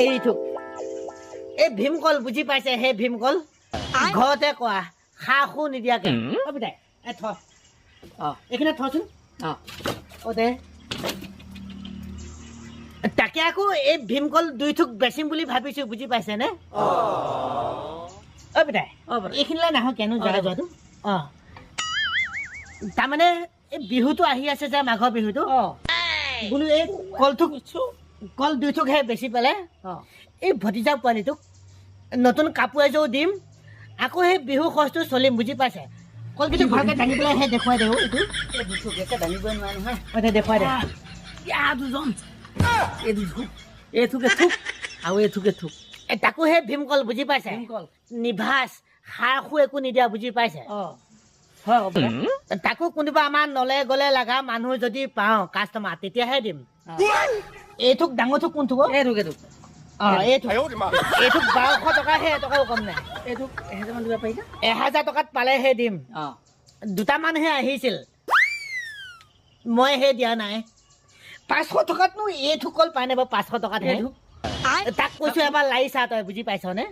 এইথোক এই ভীমকল, বুজি পাইছে? সেই ভীমকল ঘৰতে কোৱা সাৰ সু নিদিয়াকে। অ পিতাই, এই থ। এইখিনি থচোন। অ দে, তাকে আকৌ এই ভীমকল দুই থোক বেচিম বুলি ভাবিছো, বুজি পাইছেনে? অ পিতাই। অ বৰা। এইখিনিলৈ নাহো কেনো। অ, জেগা দে। যোৱাটো। তাৰমানে এই বিহুটো আহি আছে যে, মাঘৰ বিহুটো। বোলো এই কলথোক, কল দুই থোকহে বেচি পেলাই এই ভতিজা পোৱালিটোক নতুন কাপোৰ এযোৰ দিম, আকৌ সেই বিহু খৰচটো চলিম, বুজি পাইছে? কলকেইটো ভালকে দাঙি পেলাই সেই দেখুৱাই দে। এইটো এই দুথোক একে দাঙিবই নোৱাৰে নহয়। অ, দে, দেখুৱাই দে। ইয়া দুজন, এই দুথোক, এই থোক এথোক আৰু এই থোক এথোক। এ, তাকো সেই ভীমকল, বুজি পাইছে? ভীমকল। নিভাজ, সাৰ সু একো নিদিয়া, বুজি পাইছে? অ, হয় আকৌ বৰা। তাকো কোনোবা আমাৰ নলে গলে লগা মানুহ যদি পাওঁ, কাষ্টমাৰ, তেতিয়াহে দিম। এইথোক ডাঙৰ থোক কোনথোক অ? এই থোক, এইথোক। অ, এইথোক, এইথোক 1200 টকাহে, এটকাও কম নাই। এইথোক 1000মান দিব পাৰিছা? 1000 টকাত পালেহে দিম। দুটামানহে আহিছিল, মই হে দিয়া নাই। 500 টকাতনো এই থোক কল পায়নে বাৰু 500 টকাত হে? এইথোক। তাক কৈছো এবাৰ লাৰি চা তই, বুজি পাইছনে?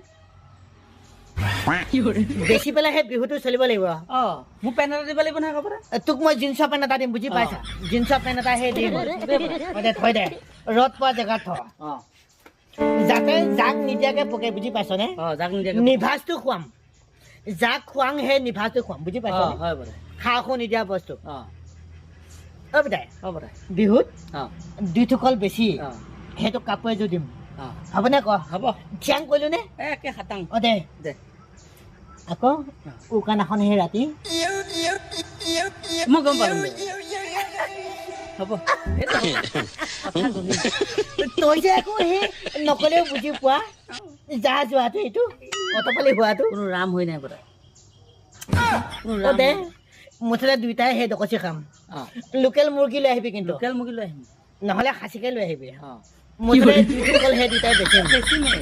বেচি পেলাই সেই বিহুটো চলিব লাগিব। অ, মোক পেণ্ট এটা দিব লাগিব নহয় আকৌ বৰা। তোক মই জিন্সৰ পেণ্ট এটা দিম, বুজি পাইছা? জিন্সৰ পেণ্ট এটা সেই দিম। অ, দে, থৈ দে, ৰ'দ পোৱা জেগাত থ, যাতে জাক নিদিয়াকে পকে, বুজি পাইছনে? অ, যাক নিদিয়াকে। নিভাজটো খুৱাম, যাক খুৱাং সেই নিভাজটো খুৱাম, বুজি পাইছ? হয় বৰা। সাৰ সু নিদিয়া বস্তু। অ পিতাই। অ বৰা। বিহুত দুই থোকল বেছি সেইটো কাপোৰ এযোৰ দিম। হ'বনে ক? হ'ব। থিয়াং কৰিলো নে? একে খাটাং। অ দে। দে। আকৌ উৰুকানাখন সেই ৰাতি। মই গম পালো দে। হ'ব, সেইটো হ'ব। কথা গণি। তই যে আকৌ সেই নকলেও বুজি পোৱা, যা যোৱাটো, এইটো অতপালি হোৱাটো। কোনো ৰাম হৈ নাই বৰা, কোনো অ ৰাম। দে, মুঠতে দুইটাই সেই দকচি খাম। লোকেল মুৰ্গী লৈ আহিবি কিন্তু। লোকেল মুৰ্গী লৈ আহিম। নহ'লে খাচীকে লৈ আহিবি। মুঠতে দুই থোক কল সেই দুইটাই বেচিম। বেছি নাই।